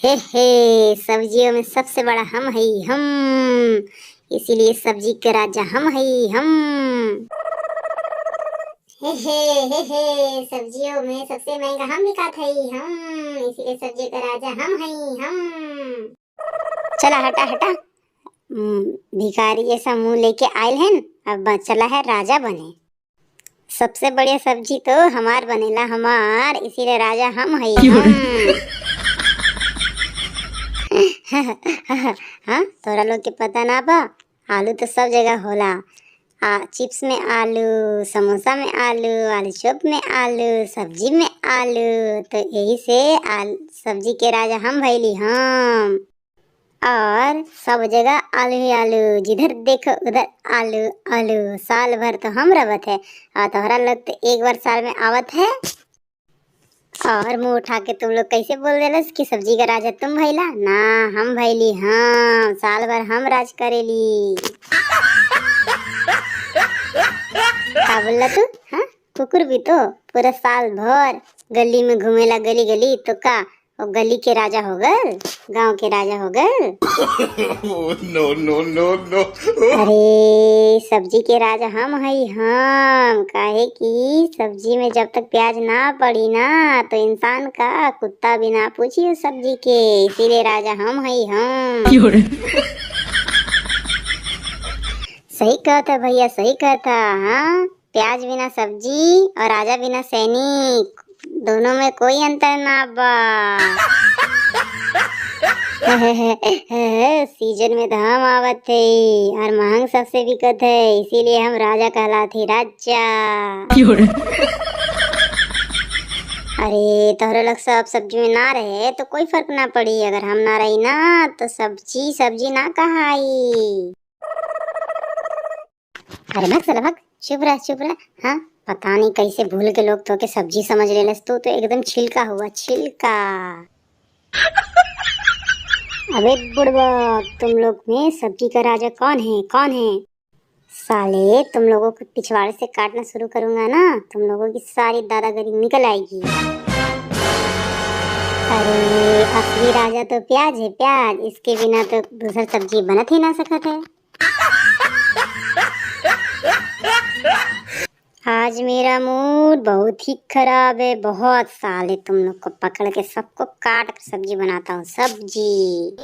हे हे, सब्जियों में सबसे बड़ा हम है हम, इसीलिए सब्जी के राजा हम है हम। हे हे हे हे, सब्जियों में सबसे महंगा हम बिकात है हम, इसीलिए सब्जी का राजा हम है हम। चला हटा हटा, भिखारी जैसा मुंह लेके आयल है, अब चला है राजा बने। सबसे बढ़िया सब्जी तो हमार बनेला हमार, इसीलिए राजा हम है हम। हाँ, तोरा लोग के पता ना बा, आलू तो सब जगह होला। चिप्स में आलू, समोसा में आलू, आलू चॉप में आलू, सब्जी में आलू, तो यही से सब्जी के राजा हम भैली हम। और सब जगह आलू ही आलू, जिधर देखो उधर आलू आलू। साल भर तो हम रहत है, और तोहरा लोग तो एक बार साल में आवत है। और मुंह उठा के तुम लोग कैसे बोल देलस कि सब्जी का राजा तुम भैला? ना, हम भैली हाँ, साल भर हम राज करेली। का बोला तू? हाँ, कुकुर भी तो पूरा साल भर गली में घूमेला, गली गली, तो का वो गली के राजा हो गल, गांव के राजा हो गल? No no no no. अरे सब्जी के राजा हम है हम, काहे कि सब्जी में जब तक प्याज ना पड़ी ना तो इंसान का कुत्ता भी ना पूछी उस सब्जी के, इसीलिए राजा हम है हम। सही कहता भैया, सही कहता। हाँ, प्याज बिना सब्जी और राजा बिना सैनिक, दोनों में कोई अंतर ना बा। सीजन में तो हम आवत थे और महंग सबसे बिकत है, इसीलिए हम राजा कहलाते, राजा। अरे तोहरे लोग सब सब्जी में ना रहे तो कोई फर्क ना पड़ी, अगर हम ना रही ना तो सब्जी सब्जी ना कहाई। अरे भाग साला भाग, चुप रह चुप रह। हाँ, पता नहीं कैसे भूल के लोग तो के सब्जी समझ लेलस, तू तो एकदम छिलका हुआ छिलका। अबे बुड़बक, तुम लोग में सब्जी का राजा कौन है? कौन है? साले तुम लोगों को पिछवाड़े से काटना शुरू करूंगा ना, तुम लोगों की सारी दादागिरी निकल आएगी। अरे असली राजा तो प्याज है प्याज, इसके बिना तो दूसरा सब्जी बनत ही ना सकत है। आज मेरा मूड बहुत ही खराब है, बहुत। साले तुम लोग को पकड़ के सबको काट कर सब्जी बनाता हूँ, सब्जी।